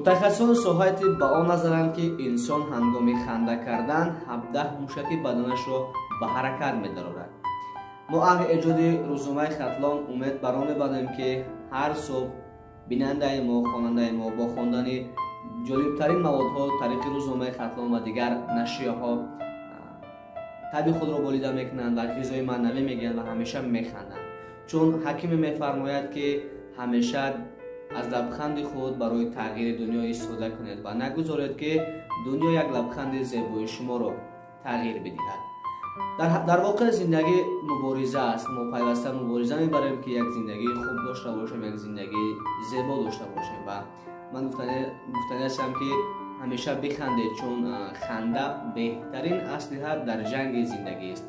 Мутахассисони соҳаи тиб ба он назаранд, ки инсон ҳангоми ханда кардан 17 мушаки баданашро ба ҳаракат медарорад. Мо, аҳли эҷоди рӯзномаи «Хатлон», умед бар он мебандем, ки ҳар субҳ бинандаи мо, хонандаи мо бо хондани ҷолибтарин маводҳо тариқи рӯзномаи «Хатлон» ва дигар нашрияҳо таби худро болида мекунанд ва ғизои маънавӣ мегиранд ва ҳамеша механданд, чун ҳакиме мефармояд, ки ҳамеша аз лабханди худ барои тағйири дунё истифода кунед ва нагузоред, ки дунё як лабханди зебои шуморо тағйир бидиҳад. Дар воқеъ зиндагӣ мубориза аст. Мо пайваста мубориза мебарем, ки як зиндагии хуб дошта бошем, як зиндагии зебо дошта бошем. Ва ман гуфтанӣ ҳастам, ки ҳамеша бихандед, чун ханда беҳтарин аслиҳа дар ҷанги зиндагист.